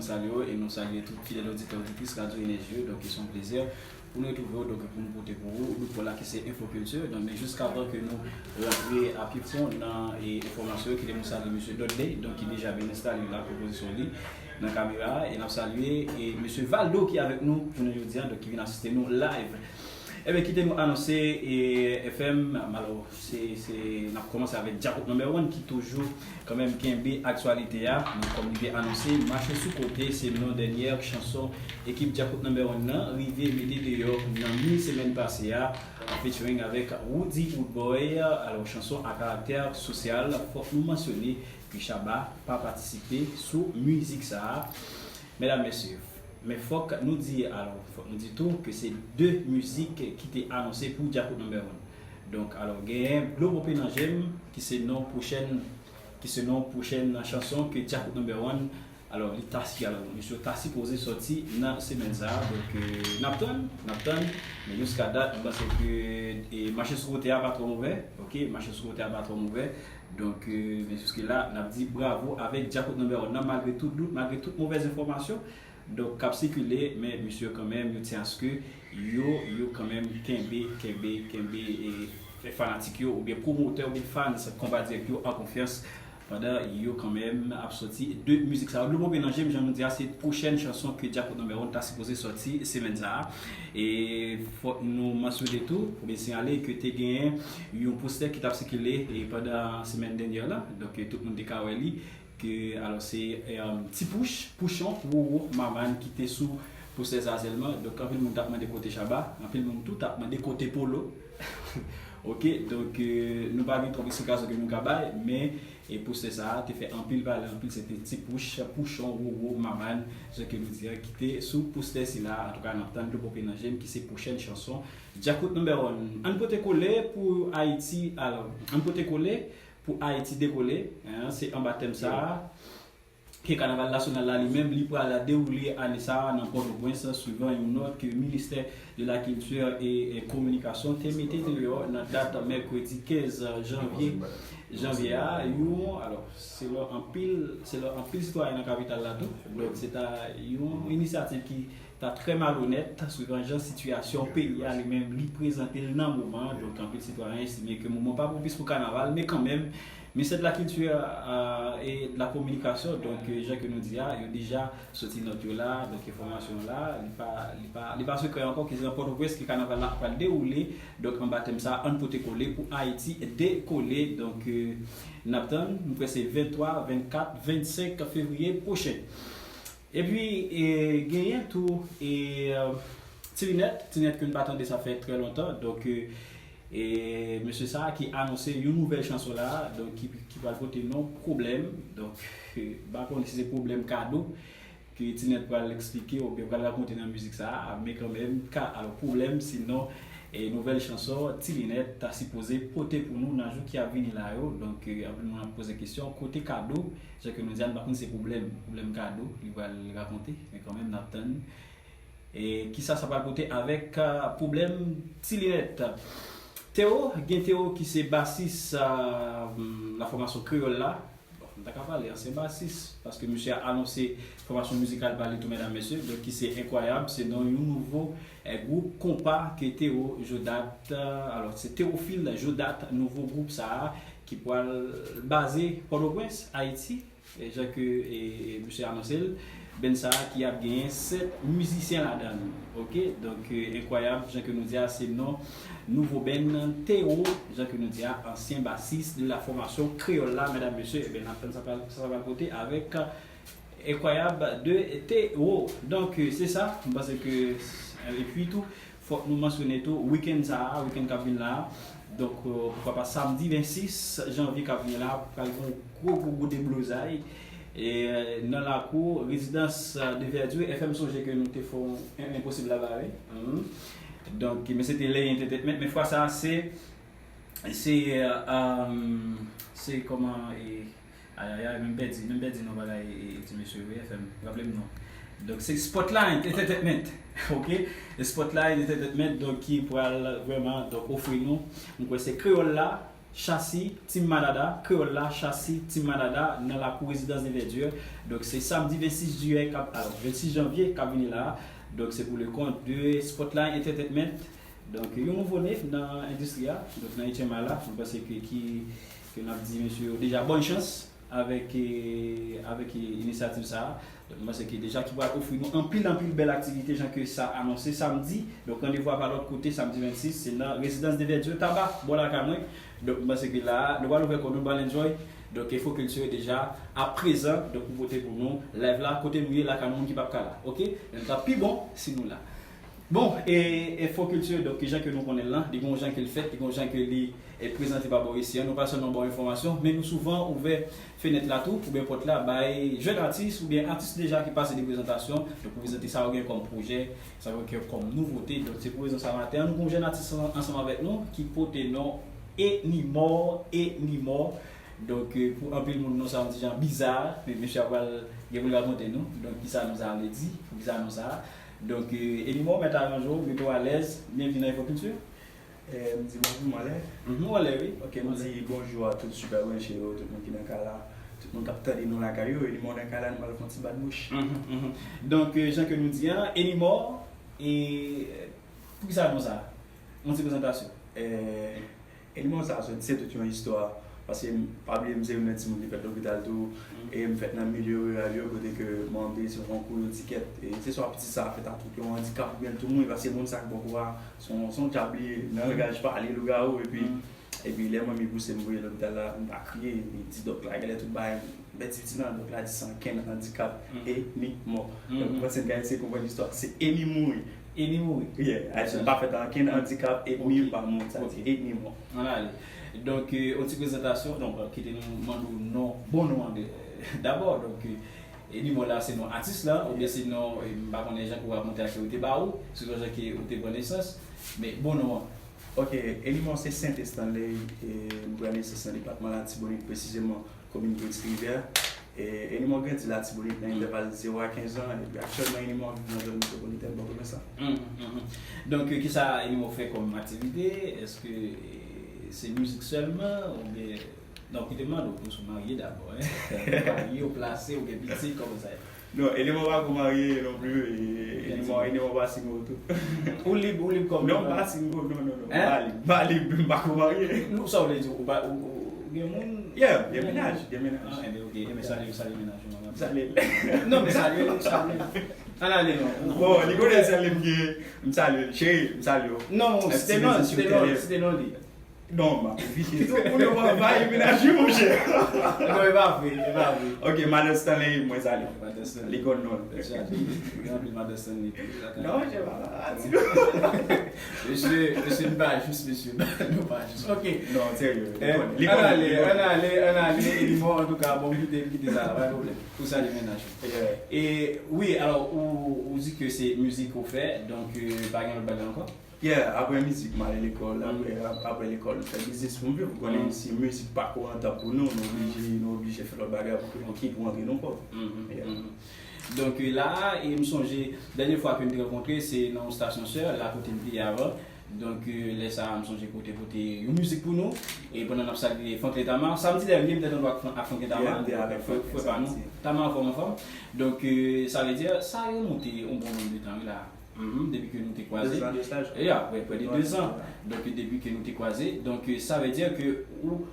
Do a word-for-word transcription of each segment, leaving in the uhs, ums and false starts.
Salye w e nou salye tout fidèl oditè, oditris Radyo Enèji yo. Donk, se yon plezi pou nou retwouve w, donk, pou nou pote pou ou, nou pou la ki se Info Culture. Donk, men jiskavan ke nou rantre a pye fon nan e, enfòmasyon yo, kite nou salye mesye Dudley, donk, ki deja byen enstale la, pou pozisyon li nan kamera a, e n ap salye e mesye Valdo ki avèk nou jounen jodi a, donk, ki vin asiste nou live. Ebyen, kite nou anonse e, F M, alò, se, se, n ap kòmanse avèk Djakout Number One ki toujou kanmenm kenbe aktyalite a. Donk, kòm li te anonse, Mache sou kote se non dènyè chanson ekip Djakout Number One nan rive mete deyò nan mi semèn pase a, an featuring avèk Roody Roodboy. Alò, chanson a karaktè sosyal, fòk nou mansyone ke Shabba pa patisipe sou mizik sa a. Medam, mesye, men fòk nou di, alò, fòk nou di tou ke se de mizik ki te anonse pou Djakout Number One. Donk, alò, genyen Dlo Pope nan je m, ki se non pwochèn, ki se non pwochèn chanson ke Djakout Number One, alò, li ta si, alò, misye ta sipoze sòti nan semèn sa a. Donk, euh, n ap tann, n ap tann, men jiska dat, m panse ke e, Mache sou kote a pa twò movè, ok, Mache sou kote a pa twò movè. Donk, euh, men jiske la, n ap di bravo avèk Djakout Number One nan, malgre tout dout, malgre tout movèz enfòmasyon, donk, k ap sikile, men misye kanmenm, yo tyen aske yo, yo kanmenm kenbe, kenbe, kenbe, e, fanatik yo, oubyen pwomotè, oubyen fans Konpa Dirèk yo an konfyans, pandan yo kanmenm ap sòti de mizik sa yo. Dlo Pope nan je m, jan nou di a, se pwochèn chanson ke Djakout Number One ta sipoze sòti semèn sa a. E fòk nou mansyone tou, oubyen siyale ke te genyen yon postè ki t ap sikile, e, pandan semèn dènyè la. Donk, tout moun te ka wè li. Ke, alò, se, e, Ti Pouch, Pouchon, Wowo, Maman ki te sou postè sa a sèlman. Donk, anpil moun t ap mande kote Shabba, anpil moun tou t ap mande kote Polo. Ok, donk, e, nou pa gen twòp eksplikasyon ke nou ka bay, men, e, postè sa a te fè anpil pale, anpil, se te Ti Pouch, Pouchon, Wowo, Maman, jan ke nou di a, ki te sou postè sila. Antouka, n ap tann Dlo Pope nan je m, ki se pwochèn chanson Djakout Number One. Ann pote kole pou Ayiti, alò, ann pote kole pou Ayiti dekole, en, se anba tèm sa a ke Kanaval Nasyonal la li menm, li pral dewoule ane sa a nan Pòtoprens, swivan yon nòt ke Ministè de la Kilti e, e Kominikasyon te mete deyò nan dat mèkredi kenz janvye, janvye a, yon, alò, selon anpil, selon anpil sitwayen nan kapital la tou, donk se ta yon inisyativ ki ta trè malonèt, swivan jan sitiyasyon peyi a li menm li prezante l nan moman an. Donk, anpil sitwayen estime ke moman pa pwopis pou kanaval, men kanmenm, Ministè de la Kilti, euh, et de la Communication, donk, euh, jan ke nou di a, yo deja soti nòt yo la, donk, enfòmasyon la, li pa, li pa, li pa sekrè ankò ke se nan Pòtoprens ke kanaval la pral dewoule, donk, anba tèm sa, ann pote kole pou Ayiti dekole, donk, euh, n ap tann, m kwè se venntwa, vennkat, vennsenk fevriye pwochen. Epi, e, genyen tou, e, Ti Linèt, Ti Linèt ke n pa tande sa fè trè lontan. Donk, e, e, mesye sa a ki anonse yon nouvèl chanson la, donk, ki, ki pral pote non Pwoblèm. Donk, e, m pa konnen si se pwoblèm kado ke Ti Linèt pral eksplike oubyen pral rakonte nan mizik sa a, men kanmenm, ka, alò, Pwoblèm, se non, e, nouvèl chanson Ti Linèt ta sipoze pote pou nou nan jou ki ap vini la yo. Donk, e, anpil moun ap poze kesyon, kote kado? Jan ke nou di a, nou pa konn se pwoblèm, pwoblèm kado, li pral rakonte, men kanmenm n ap tann. E kisa sa pral pote avèk, a, pwoblèm Ti Linèt? Teo, gen Teo ki se basis, a, la fòmasyon Kreyòl la. Bon, m ta ka pale ansyen basis, paske misye a anonse fòmasyon mizikal pa li tou, medam, mesye, donk ki se Enkwayab, se non yon nouvo, e, gwoup konpa ke Teo Jodat, a, alò, se Théophile Jodat, nouvo gwoup sa a, ki pral baze Pòtoprens, Ayiti, e jan ke, e, e, misye anonse l, band sa a ki ap genyen sèt mizisyen ladan l. Ok, donk, e, Enkwayab, jan ke nou di a, se non nouvo band Teo, jan ke nou di a, ansyen basis de la fòmasyon Kreyòl la, medam, mesye, ebyen, n ap tann sa pral, sa pral pote avèk, e, Enkwayab de Teo. Donk, e, se sa, m panse ke, e, epi tou, fòk nou mansyone tou, wikenn sa a, wikenn k ap vin la a, donk, e, poukwa pa samdi vennsis janvye k ap vini la, pral gen yon gwo, gwo, gwo deblozay, e, nan lakou rezidans, e, de Verdure. F M sonje ke nou te fè yon en- enposib la ba, wi. Mhm. Donk, men se te Ley Entertainment, men fwa sa a, se, se, e, se kòman, e, Ayayay, men m pèdi, men m pèdi non bagay, e, e, ti mesye yo, F M, raple m non. Donk, se Spotlight Entertainment, ok? Spotlight Entertainment, donk, ki pral vrèman, donk, ofri nou, m kwè se Kreyòl la, Chasi, Team Madada, Kreyòl la, Chasi, Team Madada, nan lakou Rezidans de Verdure. Donk, se samdi vennsis jiyè k ap, alò, vennsis janvye k ap vini la a. Donk, se pou le kont de Spotlight Entertainment. Donk, yon nouvo ne nan endistri a, donk, nan eighth art la, mwen panse ke ki, ke n ap di mesye yo deja bòn chans avèk, eh, avèk, eh, inisyativ sa a. Donk, mwen panse ke deja ki pral ofri nou anpil, anpil bèl aktivite, jan ke sa anonse samdi. Donk, randevou a pa lòt kote, samdi vennsis, se nan Rezidans de Verdure Taba, bò lakay mwen. Donk, mwen panse ke la a, nou pral ouvè kò nou, nou pral enjoy. Donk, Info Culture deja, aprezan, donk, pou pote pou nou live la, kote nou ye, lakay moun ki p ap ka la. Oke? Men nou t ap pi bon si nou la. Bon, e, Info Culture, donk, jan ke nou konnen l lan, li gon jan ke l fèt, li gon jan ke li, e, prezante pa bò isi an. Nou pa sèlman ba w enfòmasyon, men nou souvan ouvè fenèt la tou, oubyen pòt la, bay jèn atis, oubyen atis deja ki pase de prezantasyon, donk pou prezante sa yo gen kòm pwojè, sa yo gen kòm nouvote. Donk, se pou rezon sa maten an, nou gon jèn atis an-, ansanm avèk nou, ki pote non Enimò, Enimò. Donk, eh, pou anpil moun, non sa yon ti jan biza, men mesye a pral gen pou l rakonte nou. Donk, kisa non sa a vle di, poukisa non sa a. Donk, eh, Enimò, mèt aranje w, mete w alèz, byenvini nan Info Culture. Eh, m di bonjou, m anlè. Mhm, w anlè, wi. Ok, m di bonjou a tout Super Branche yo, tout moun ki nan kay la, tout moun k ap tande nou lakay yo, Enimò nan kay la, nou pral fè yon ti bat bouch. Mhm, mhm. Donk, eh, jan ke nou di an, Enimò, e, poukisa non sa a? Yon ti prezantasyon. Eh, Enimò sa, se, se tout yon istwa. Paske m pa bliye, m se youn nan timoun ki fèt lopital tou. E m fèt nan milye riral yo, kote ke manman m te gen yon kou yon ti kèt. E se swa pitit sa a fèt avèk yon andikap oubyen l tou mouri, paske moun sa k bò kou a, se yon, se yon dyab li ye, nan langaj pale, lougawou. Epi, epi lè manmi pouse m voye lopital la, m pa kriye, li di dòk la, genlè tout bagay. Bèt titi nan dòk la di se ankenn andikap, Enimò. Donk, mwen se gade se konprann istwa. Se Eni mouri. Eni mouri. Yeah, Ayisyen pa fèt ankenn andikap, Eni pa mouri, sa di Enimò. Ann ale. Donk, eh, yon ti prezantasyon, donk, eh, kite nou mande w non, bon non an de, dabò. Donk, eh, Enimò la, se non atis la, oubyen se non, eh, m pa konnen jan ke w rakonte a ke yo te ba ou, selon jan ke ou te pran nesans, men bon non an. Ok, Enimò se Saint Stanley, e m pran nesans nan depatman Latibonit, presizeman komin Petit Rivière. E, e Enimò grandi Latibonit nan entèval zewo a kenz an, epi aktyèlman Enimò ap viv nan zòn metwopolitèn Pòtoprens la. Mhm, mhm. Donk, eh, kisa Enimò fè kòm aktivite? Èske, eh, se mizik sèlman oubyen, non, kite m mande w, paske w marye dabò, en? Ou marye, ou plase, ou gen pitit, kòman sa ye? Non, Enimò pa ko marye non pli, e, Enimò, Enimò pa single tou. Ou lib, ou lib kòm... Non, m pa single, non, non, non, m pa lib, m pa lib, m pa ko marye. Non, sa w vle di, ou pa, ou, ou gen moun? Yeah, gen mennaj, gen mennaj. Ah, enben, ok, enben, salye, salye mennaj ou, manman. Salye l. Non, men salye l, salye l. Ann ale, non. Bon, li konnen sèl li m gen, m salye l. Cheri, m salye w. Non, site non, site non, site non li. Non, m ap evite tou pou nou pa anvayi mennaj li, monchè. Non, e pa vre, e pa vre. Ok, Madan Stanley, mwen salye w. Madan Stanley. Li konn non l. Gen anpil Madan Stanley tou. Non, monchè, pa pati. Mesye, mesye, nou pa jis, mesye. Nou pa jis. Ok. Non, serye. Li konn, li konn, li konn. Ann ale, ann ale, ann ale, Enimò, antouka, bon, m kite, m kite sa la, pa gen pwoblèm. Ou salye mennaj ou. Yeah. E, wi, alò, ou, ou di ke se mizik ou fè, donk, eh, pa gen lòt bagay ankò? Yeah, apre mizik, m ale lekòl, apre, ap-, apre lekòl, m fè biznis pou m viv. Ou konnen, si mizik pa ko rantab pou nou, nou oblije, nou oblije fè lòt bagay pou, pou ki, pou antre nou kòb. Yeah. Donk, eh, la a, e m sonje, dènye fwa ke n te rankontre, se nan yon stasyon sè, la kote m te ye avan. Donk, eh, lè sa a, m sonje ke w te pote yon mizik pou nou. E pandan n ap salye Franklin Tama, samdi dènye, m te tande w ak Fran-, ak Franklin Tama, frè, frè pa nou. Tama anfòm, anfòm. Donk, eh, sa vle di, sa remonte yon bon nonb de tan, wi, la. Mhm, depi ke nou te kwaze. Dezan de sa, je crois. Ya, prè, prè de dezan. Donk, depi ke nou te kwaze. Donk, eh, sa vle di ke ou,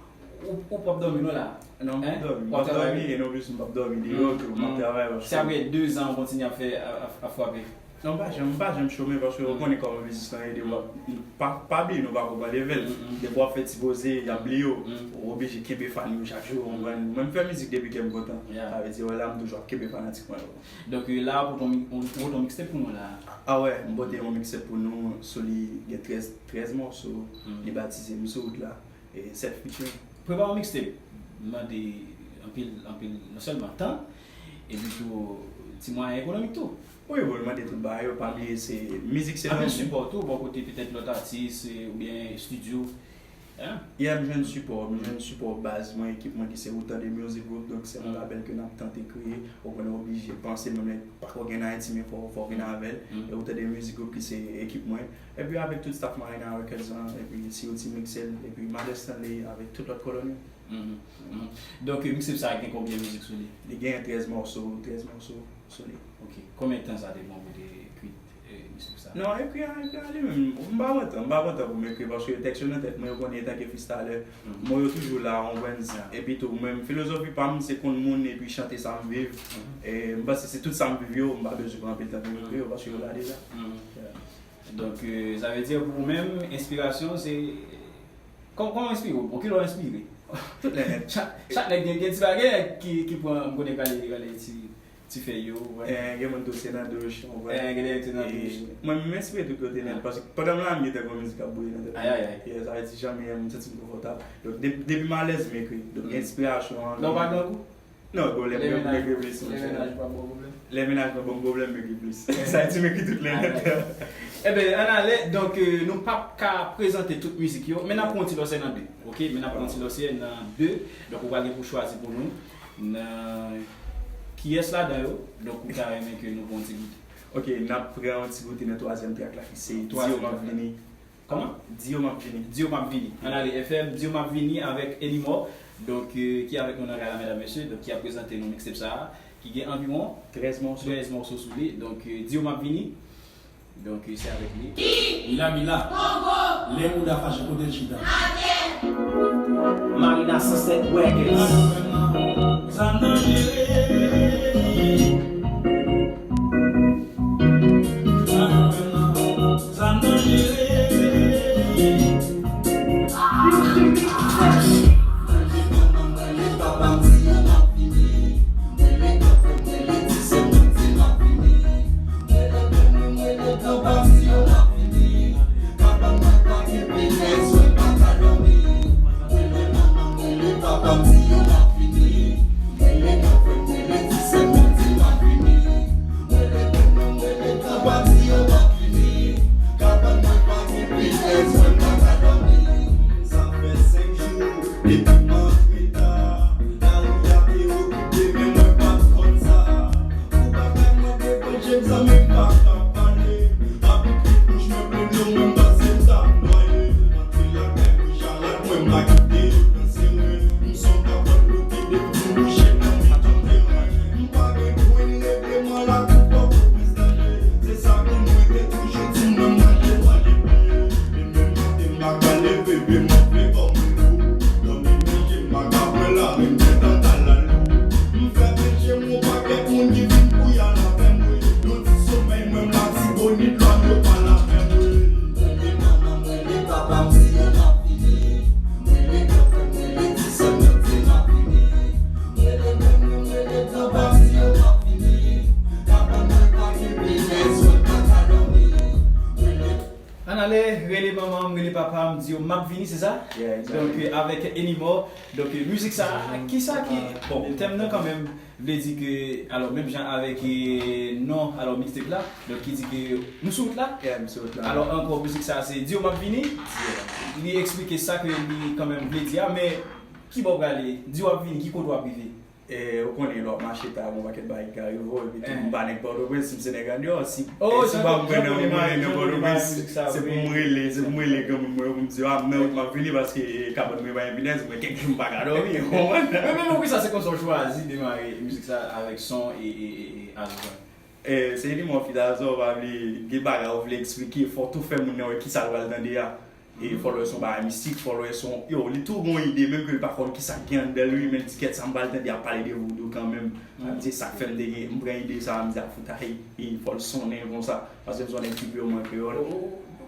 ou, ou p ap dòmi non la. Non, m p ap dòmi. M p ap dòmi, e non plis m p ap dòmi deyò tou. M ap travay, paske... Se apre dezan ou kontinye ap fè, ap, ap, ap frape. Non, m pa janm, m pa janm chome, paske ou konnen kòman biznis lan ye, de pa, pa bliye nou pa ko pran level. Depi w ap fè ti poze, y ap bliye w. Ou oblije kenbe fan yo chak jou, ou konprann? Mwen, m fè mizik depi ke m kontan. Sa vle di, wè, la, m toujou ap kenbe fanatik mwen yo. Donk, eh, la, ou pote yon mi-, ou, ou pote yon mixtape pou nou la. Ah wè, m pote yon mixtape pou nou, sou li gen trèz, trèz mòso, li batize M Sou Wout La, e sèt featuring. Prepare yon mixtape, mande anpil, anpil, non sèlman tan, epi tou, ti mwayen ekonomik tou. Wi, bon, li mande tout bagay yo, pa bliye se mizik, se lanmou. Anpil sipò tou, bò kote petèt lòt atis, eh, oubyen estidyo. Yeah, m jwenn sipò, m jwenn sipò baz mwen, ekip mwen ki se Ou Tande Music Group, donk se yon labèl ke n ap tante kreye, ou konnen oblije panse, menm lè pako gen nan Ayiti, men fò, fò vin avè l. E Ou Tande Music Group ki se ekip mwen, epi avèk tout staff Marina Records lan, epi C O T Mixel, epi Mother Stanley, avèk tout lòt kolòn yo. Donk, mixtape sa a gen konbyen mizik sou li? Li gen trèz mòso, trèz mòso sou li. Ok. Konbyen tan sa te pran pou te ekri, eh, mizik sa? Non, ekri a, ekri a li menm, m pa pran tan, m pa pran tan pou m ekri, paske tèks yo nan tèt mwen, yo konnen antanke freestyler, mo yo toujou la, w konprann? Epi tou, mwen, filozofi pa m, se konn moun epi chante sa m viv. E m panse se tout sa m viv yo, m pa bezwen pran anpil tan pou m ekri yo, paske yo la deja. Yeah. Donk, eh, sa vle di pou ou menm, enspirasyon se, kòman, kòman w enspire w? Bon, kilè w enspire? Tout lè nèt. Chak, chak nèg gen, gen ti bagay ki, ki pran, m konnen, kale, kale ti, ti fèy yo, ou wè. Eh, gen moun tou se nan douch, ou wè. Eh, gen nèg se nan douch. Mwen, m enspire tout kote nèt, paske pandan m la, m gentan gen mizik k ap bouyi nan tèt mwen. Ayayay. Yeah, sa vle di jan m ye, m santi m konfòtab. Donk, de-, depi m alèz, m ekri. Donk, enspirasyon an. Non, pa grangou? Non, bon, lè m ekri plis. Lè mennaj pa ban w pwoblèm? Lè mennaj pa ban m pwoblèm, m ekri plis. Sa vle di m ekri tout lè nèt. Enben, ann ale, donk, eh, nou p ap ka prezante tout mizik yo, men n ap pran yon ti lòsè nan de. Ok, men n ap pran yon ti lòsè nan de. Donk, ou pral gen pou chwazi pou nou nan kiyès ladan yo. Donk, ou ta renmen ke nou pran yon ti goute? Ok, n ap pran yon ti goute nan twazyèm track la, ki se Di yo m ap vini. Kòman? Di yo m ap vini. Di yo m ap vini. Ann ale F M, Di yo m ap vini avèk Enimò. Donk, eh, ki avèk nou nan kay la, medam, mesye. Donk, ki ap prezante nou mixtape sa a, ki gen anviwon trèz mòso. Trèz mòso sou li. Donk, eh, Di yo m ap vini. Donk, eh, se avèk li. Mila, Mila. Lè mouda fache, kote l chita? Marina Sunset Records. Ann ale, rele manman m, rele papa m, di yo m ap vini, se sa? Yeah, exactly. Donk, eh, avèk Enimò. Donk, eh, mizik sa, kisa ki, bon, tèm nan kanmenm vle di ke, alò, menm jan avèk, eh, non, alò, mixtape la, donk, ki di ke nou sou wout la. Yeah, m sou wout la. Alò, ankò, mizik sa, se Di yo m ap vini. Di yo m ap vini. Li eksplike sa ke li kanmenm vle di a, men ki bò w prale? Di w ap vini, ki kote w ap rive? E, ou konnen, lè w ap mache ta, gon pakèt bagay ki ka rive w, epi tou, m pa nèg Pòtoprens, si m se nèg andeyò, si, si pa m pran nan yon moulen nan Pòtoprens, se pou m rele, se pou m rele granmoun mwen yo, pou m di yo, a, m nan wout, m ap vini, paske, e, kabann mwen pa gen pinèz, mwen kèk jou m pa ka dòmi, ou konprann? Men, men, men poukisa se konsa w chwazi demare mizik sa avèk son e, e, e, e azò? E, se li, mwen, Fidazò, pa vle, gen bagay ou vle eksplike, fò w tou fè moun nan wè kisa l pral tande a. E fò l wè se yon bagay mistik, fò l wè se yon, yo, li tou gon ide, menm ke l pa konn kisa k gen anndan l, wi, men l di, kèt sa m pral tande ap pale de vodou kanmenm. Sa vle di, sa k fè m te gen, m pran ide sa a, m di, a, fout, a, e, e fò l sonnen konsa, paske m se yon nèg ki purman kreyòl.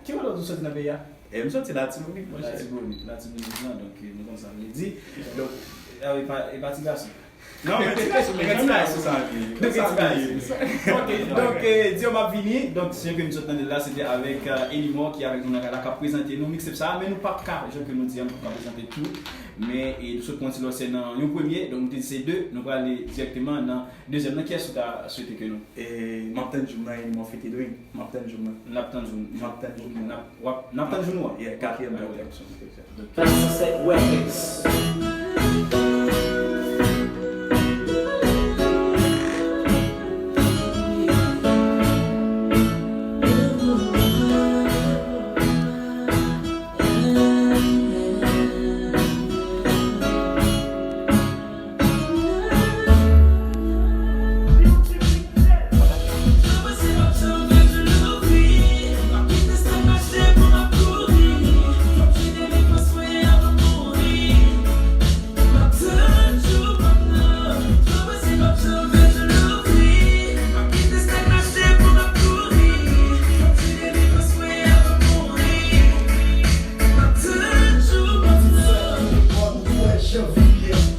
Ki kote w soti nan peyi a? E, m soti Latibonit, monchè. Latibonit, Latibonit lan, donk, nou konn sa m vle di. Donk, e pa, e pa ti gason. Non, men ti gason, men ti gason sa vle. Donk, ti gason. Ok, donk, eh, Di yo m ap vini. Donk, jan ke nou sot tande l la, se te avèk, eh, Enimò ki avèk nou nan kay la, k ap prezante nou mixtape sa a, men nou p ap ka, jan ke nou di a, nou p ap ka prezante tout Men, e, nou sot pran ti lòsè nan yon premye, donk nou te di se de, nou prale dirèkteman nan dezyèm nan. Kiyès ou ta swete ke nou? E, m ap tann jou m nan, e, mwen featuring. M ap tann jou m nan. N ap tann jou. M ap tann jou m nan. N ap, w ap, n ap tann jou nou an. Yeah, katriyèm nan. Classic Records.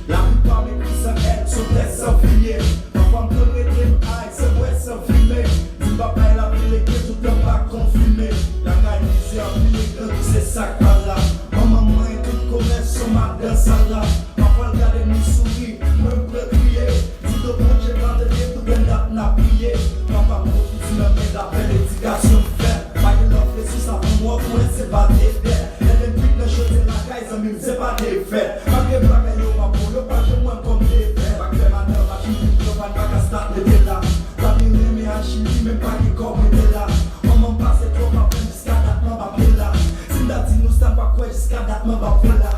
Lavi pa m ekri san èd, sou tèt san fimye. Pafwa m konn rete m ay, se bwè san fimen. Di m pa bay lavi lege, toutan pa konfime. Lakay mizè anpil e grangou, se sa k pa la. Manman mwen tout komès, son madan Sara. Pafwa l gade m, li souri, mwen m pran kriye. Di do Bondye pa tande, pou bèl dat n ap priye. Papa m bon ki di nan men la, bèl edikasyon m fè. Pa gen lòt resours avan mò, pou wè se pa defèt. Lè m kwit nan chodyè lakay, zanmi m, se pa defèt. Malgre bagay yo pa bon, yo pa janm wè m kòm defèt. Bak fè madan, machin vin pran pàn, pa ka stat, rete la. Zanmi m renmen al Chili, men pa gen kòb, rete la. Manman m pase twòp, ap fè m jiska dat, m ap apre la. Si m ta di nou sa, m pa kwè, jiska dat, m ap apre la.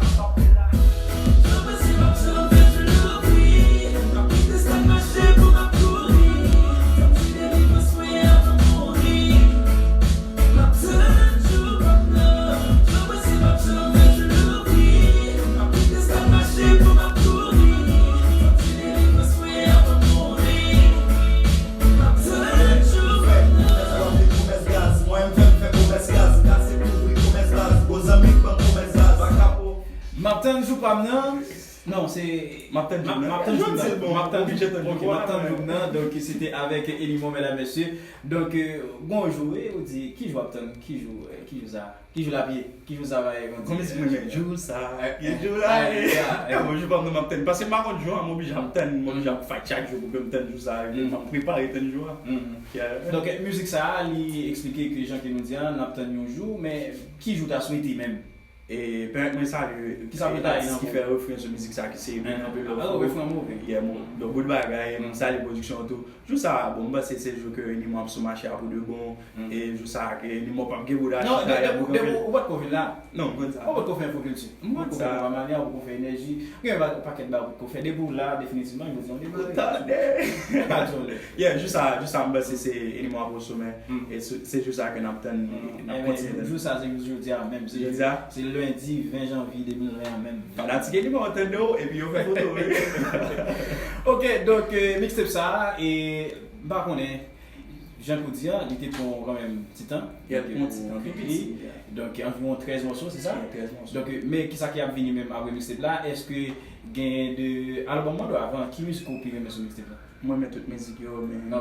M ap tann jou pa m nan. Non, se. M ap tann jou nan. M ap tann jou nan. M ap tann jou nan. Ok, m ap tann jou nan. Donk, se te avèk Elimon, medam, mesye. Donk, euh, gon jou, e, ou di, ki jou w ap tann? Ki jou, euh, ki jou sa? Ki jou l ap ye? Ki jou sa va ye? Gon mizik mwen renmen. Jou sa, ki jou la ye? Bon, jou pa m nan m ap tann. Paske m pa konn jou a, m oblije ap tann, m oblije ap fight chak jou pou ke m tann jou sa a rive. M ap prepare tann jou a. Donk, mizik sa a, li eksplike ke jan ke nou di a, n ap tann yon jou, men ki jou w ta swete menm? E pèmèt mwen salye atis ki fè refren sou mizik sa, ki se Big Up Love. Refren move. Yeah, bon. Donk, bout bagay, m salye pwodiksyon an tou. Jou sa a, bon, m panse se jou ke Nimo ap sou mache a pou de bon. E jou sa a ke Nimo p ap gen pou l achte kay a pou kanpe. Ou pa t ko vin la. Non, m konn sa. Ou pa t ko fè enfo kilti. M konn sa. Ou pa t ko fè enfo manmanya, ou pa t ko fè enèji. Ou gen yon pakèt bagay ou pa t ko fè. Depi w la, definitivman, yo di w debare. Ou tande. Ou pa di w lè. Yeah, jou sa a, jou sa a, m panse se Nimo ap o somè. E se, se jou sa a ke n ap tann, n ap kontinye tann. Jou sa a, se jodi a menm. Se jodi a? Se lendi ven janvye de mil ven an menm. Fanatik Elimon tande w, epi yo fè foto, wi. Ok, donk, euh, mixtape sa a, e m pa konnen, jan ke w di a, li te pran w kanmenm ti tan. Yeah, li te pran ti tan, tou piti. Donk, anviwon trèz mòso, se sa? Yeah, trèz mòso. Donk, euh, men kisa ki ap vini menm apre mixtape la? Èske gen de album mwen dwe avan, ki mizik ou pi renmen sou mixtape la? Mwen renmen tout mizik yo, men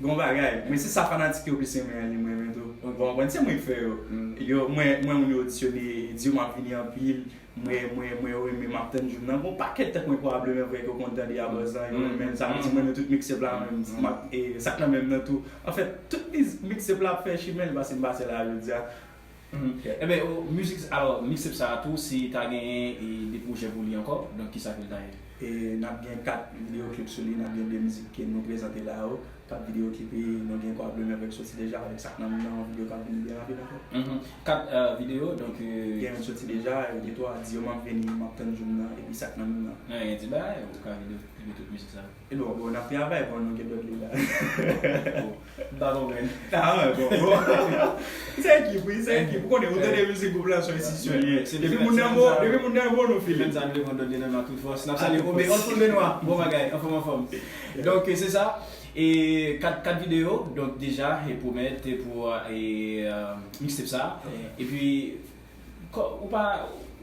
gon bagay, men se sa fanatik yo plis renmen an, li mwen renmen tou. Ou konprann? Se mwen ki fè yo. Yo, mwen, mwen moun yo odisyone, di yo m ap vini anpil. Mwen, mwen, mwen yo renmen, m ap tann jou m nan. Gon pakèt tank mwen pwobableman vre ke yo konn tande a baz lan, yo renmen l. Sa vle di mwen renmen tout mixtape la menm. M ap, e, sa k nan men m nan tou. Anfèt, tout miz-, mixtape la ap fè chimen l, paske m pase la jodi a. Enben, mizik, alò, mixtape sa a tou, si ta genyen, e, de pwojè pou li ankò, donk kisa ke l ta ye? E n ap gen kat videyo klip sou li, n ap gen de mizik ke nou prezante la yo. Kat videyo klip, e, nou gen pwobableman avèk soti deja, avèk sa k nan men nan, yon videyo k ap vini byen rapid ankò. Kat, e, videyo, donk, e, gen youn soti deja, e, de twa, di yo m ap vini, m ap tann jou m nan, epi sa k nan men nan. Gen ti bagay, ou ka videyo klipe tout mizik sa yo? E bon, bon, n ap travay, bon, nou gen dòt li la. Bon, m pa konprann. A, bon, bon. Se ekip, wi, se ekip. Ou konnen, ou tande mizik gwoup la, se yon enstitisyon li ye. Depi moun nan bon, depi moun nan bon, nou file. Menm sa, nou leve yon dòt li nan tout fòs. N ap salye Obe, Onful Benoit, bon bagay, anfòm, anfòm. Donk, se sa. E kat, kat videyo, donk deja, e pwomèt, e pou, e, mixtape sa. Epi, Kò, ou pa,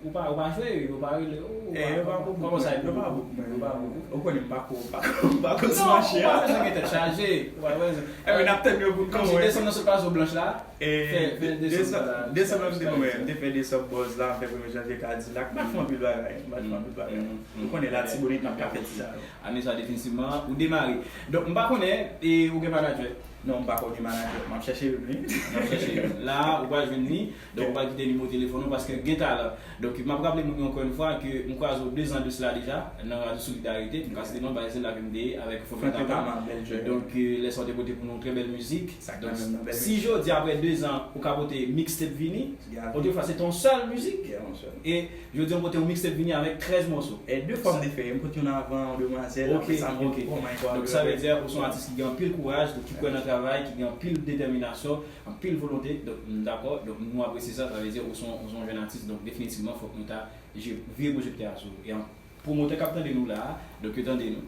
Ou pa, ou pa jwe, yo pa rele ou, ou pa, yo pa book mwen, yo pa book mwen, yo pa book mwen. Ou konnen m pa ko, m pa ko, m pa ko sou mache a. Ou pa bezwen gen tèt chaje, ou pa bezwen. Enben, n ap tann yo book mwen. Kòmsi desanm nan sot pa zo blanch la, fè, fè desanm la. Desanm nan m te mwen, m te fè desanm buzz la, m fè premye janvye Kadilak, m pa fè anpil bagay, m pa fè anpil bagay. Ou konnen Latibonit, n ap ka fè ti sa yo. Ane sa definitivman, ou demare. Donk, m pa konnen, e ou gen manadjè? Non, m pa konnen manadjè. M ap chèche youn, wi. M ap chèche youn. La, ou pral jwenn li. Donk, ou pral kite nimewo telefòn ou paske gen talan. Donk, m ap raple moun yo ankò yon fwa ke m kwaze w de zan de sila deja nan Radyo Solidarite. M ka site non, Bazel la ke m te ye avèk Franklin Tama. Donk, lè sa w te pote pou nou trè bèl mizik. Donk, si jodi, apre de zan, ou ka pote mixtape vini, otrefwa, se te yon sèl mizik. E Jodi a, m pote yon mixtape vini avèk trèz mòso. E de fwa m te fè, m pote youn avan yon demwazèl, apre sa m gen yon kòman yon kwa. Donk sa vle di ou se yon atis ki gen anpil kouraj, donk ki kwè nan travay, ki gen anpil detèminasyon, anpil volonte. Donk m dakò, donk nou apresye sa, sa vle di ou se yon, ou se yon jèn atis, donk definitivman fòk nou ta vire pwojèktè a sou ou. E an, pwomotè k ap tande nou la a, donk yo tande nou.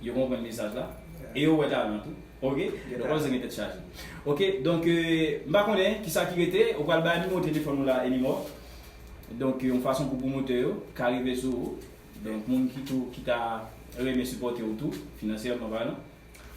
Yo konprann mesaj la. E yo wè talan tou. Oke? Donk, pa bezwen gen tèt chaje. Oke? Donk, euh, m pa konnen kisa ki rete. Ou pral bay nimewo telefòn ou la, Enimò. Donk, yon fason pou pwomotè yo ka rive sou ou. Donk, moun ki tou, ki ta renmen sipòte w tou, finansyèman palan.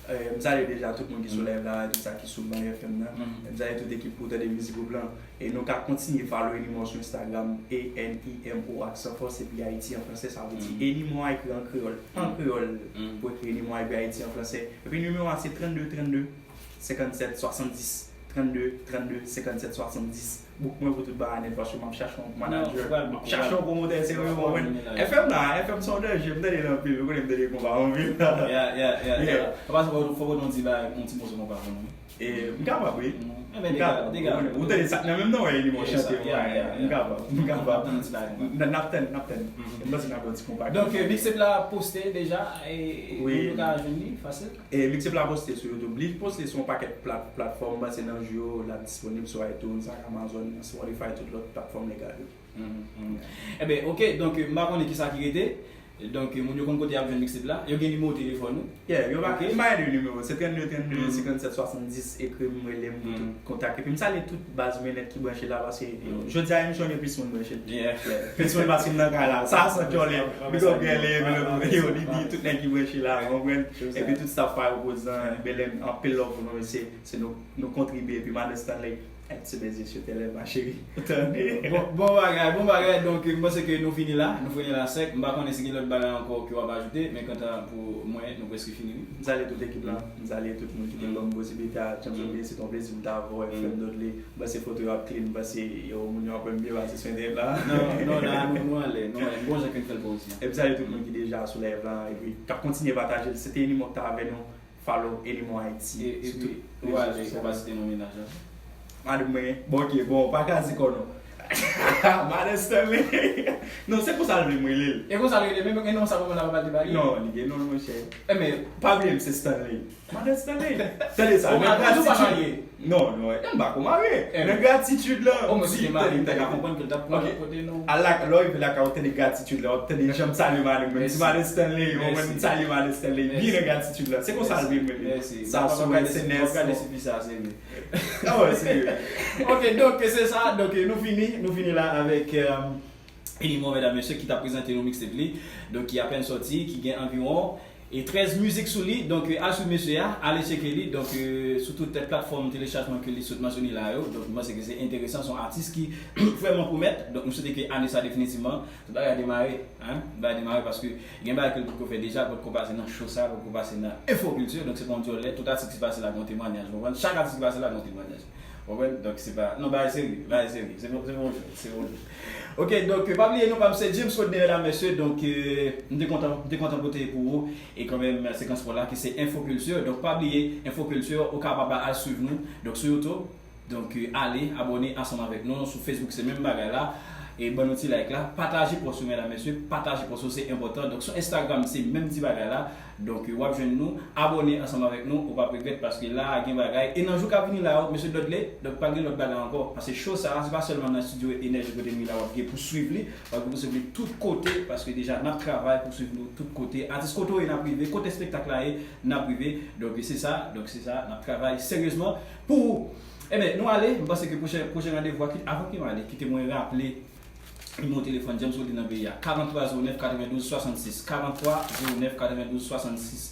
Euh, m salye deja tout moun ki sou live la, tout sa ki sou Bang F M nan. M salye tout ekip pou tande mizik ou blan. E nou ka kontinye follow Enimò sou Instagram, A N I M O aksan fòs, epi Ayiti an fransè, sa vle di Enimò a ekri an kreyòl, an kreyòl, pou ekri Enimò a epi Ayiti an fransè. Epi nimewo a se trannde, trannde, senkannsèt, swasanndis, trannde, trannde, senkannsèt, swasanndis. Book mwen pou tout bagay nèt, paske m ap chache yon manadjè, m ap chache yon pwomotè serye, ou konprann? F M la, F M se yon danje, m tande l anpil, ou konnen m tande konpa anpil. Yeah, yeah, yeah, yeah. An pasan, fò, fò nou di bagay, yon ti moso konpa pou nou. E, m kapab, wi. M kapab. Ou tande sa k nan menm nan, wè, li mwen chante, m kapab, m kapab. N ap tann, n ap tann. M panse n ap yon ti konpa. Donk, mixtape la poste deja, e moun yo ka jwenn li fasil? E mixtape la poste sou YouTube. Li poste sou yon pakèt plat, platfòm, m panse nan jou yo, l ap disponib sou iTunes ak Amazon, Spotify, tout lòt platfòm legal yo. Enben, oke, donk, m pa konnen kisa ki rete. Donk, moun yo konn kote y ap jwenn mixtape la. Yo gen nimewo telefòn ou? Yeah, yo pa, m pa gen de nimewo. Se trannde, trannde, senkannsèt, swasanndis, ekri m, rele m pou tout kontak. Epi m salye tout baz mwen nèt ki branche la, paske jodi a emisyon gen plis moun branche. Yeah. Plis moun paske m nan kay la. Sa san dyòlè. Big up Gèlè, Melo, yo, Didi, tout nèg ki branche la, ou konprann? Epi tout staff pa yo, Pozan, Belen, anpil love pou nou, mesye. Se nou, nou kontribye, epi Madan Stanley. Ti bèze sou tèlè, ma chérie. Ou tande? Bon, bon bagay, bon bagay. Donk, m panse ke nou fini la. Nou fini la sèk. M pa konnen si gen lòt bagay ankò ke w ap ajoute, men kanta pou mwen, nou prèske fini, wi. M salye tout ekip la. M salye tout moun ki te ban m posiblite a. Janm sonje, se te yon plezi pou m ta avè w, F M Dudley. M panse foto yo ap clean, m panse yo, moun yo ap wè m byen pase sou entènèt la. Non, non, la, nou, nou anlè, nou anlè. Bon jan ke n fè l pou w osi. E m salye tout moun ki deja sou live la, epi k ap kontinye pataje l. Se te Enimò k ta avè nou. Follow Enimò Ayiti sou tout rezo sosyo. Ou pa site non mennaj la? Madanm mwen, bon, ok, bon, pa kraze kò non. Madan Stanley. Non, se konsa l vle m rele l. E konsa l rele, men, men non sa kòman l ap pale ba li? Non, li gen non l, monchè. Enben, pa bliye m se Stanley. Madan Stanley. Tande sa, nan gratitid. Non, non, m pa ko marye. Nan gratitid la, m di, tande, m ta ka konprann ke l t ap pran kote nou. Al la, lè w rive lakay ou, tande gratitid la, w ap tande jan m salye madanm mwen, m di, Madan Stanley, ou konprann, m salye Madan Stanley, byen nan gratitid la. Se konsa l vle m rele. Sa sou S N S, non. Ah ouais, serye. Ok, donk, se sa, donk, nou fini, nou fini la avèk, euh, Enimò, medam, mesye, ki t ap prezante nou mixtape li. Donk, ki apèn sòti, ki gen anviwon e trèz mizik sou li. Donk, euh, al swiv mesye a, ale tcheke li. Donk, euh, sou tout platfòm telechajman ke li sot mansyone la yo. Donk, m panse ke se enteresan, se yon atis ki vrèman pwomèt. Donk, nou swete ke ane sa definitivman, tout bagay demare, hein? Bagay demare paske gen bagay ke l potko fè deja, potko pase nan show sa, potko pase nan Infokilti. Donk, se pa yon dyòlè. Tout atis ki pase la gen yon temwayaj, ou konprann? Chak atis ki pase la gen yon temwayaj. Ou konprann? Donk, se pa, non, bagay serye, bagay serye. Se bon, se bon, se bon. Ok, donk, pa bliye non pa m se James Rodney, medam, mesye. Donk, euh, m te kontan, m te kontan pote pou ou. E kanmenm, sekans pa w la, ki se Infokilti. Donk, pa bliye, Infokilti, ou kapab al swiv nou. Donk, sou YouTube, donk, euh, ale, abòne ansanm avèk nou. Sou Facebook, se menm bagay la. E ban nou ti like la. Pataje pòs yo, medam, mesye. Pataje pòs yo, se enpòtan. Donk, sou Instagram, se menm ti bagay la. Donk, w ap jwenn nou, abòne ansanm avèk nou, ou p ap regrèt paske la a gen bagay. E nan jou k ap vini la yo, mesye Dudley, donk pa gen lòt bagay ankò. Paske show sa a, se pa sèlman nan estidyo Enèji kote nou ye la w ap gen pou swiv li, w ap gen pou swiv li tout kote, paske deja n ap travay pou swiv nou tout kote. Atis kote w ye n ap rive, kote espektak la ye, n ap rive. Donk se sa, donk se sa, n ap travay seryezman pou ou. Enben, nou ale, m panse ke pwochen, pwochen randevou a, kit, avan ke m ale, kite mwen raple Nimewo telefòn James Rodney nan peyi a, karant twa zewo nèf katrevendouz swasannsis, karant twa zewo nèf katrevendouz swasannsis.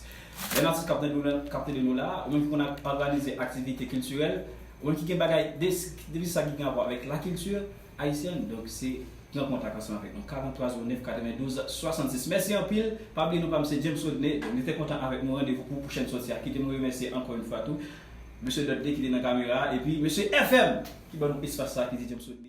Lè n atis k ap tande nou la, k ap tande nou la, ou menm ki konn òganize aktivite kiltirèl, ou menm ki gen bagay de, de sa ki gen rapò avèk lakilti ayisyèn, donk se pran kontak ansanm avèk nou, karant twa zewo nèf katrevendouz swasannsis. Mèsi anpil, pa bliye non pa m se James Rodney, donk nou te kontan avèk nou, randevou pou pwochèn sòti a, kite m remèsye ankò yon fwa tou Mesye Dudley ki te nan kamera a, epi Mesye F M ki ban nou espas sa ki di James Rodney.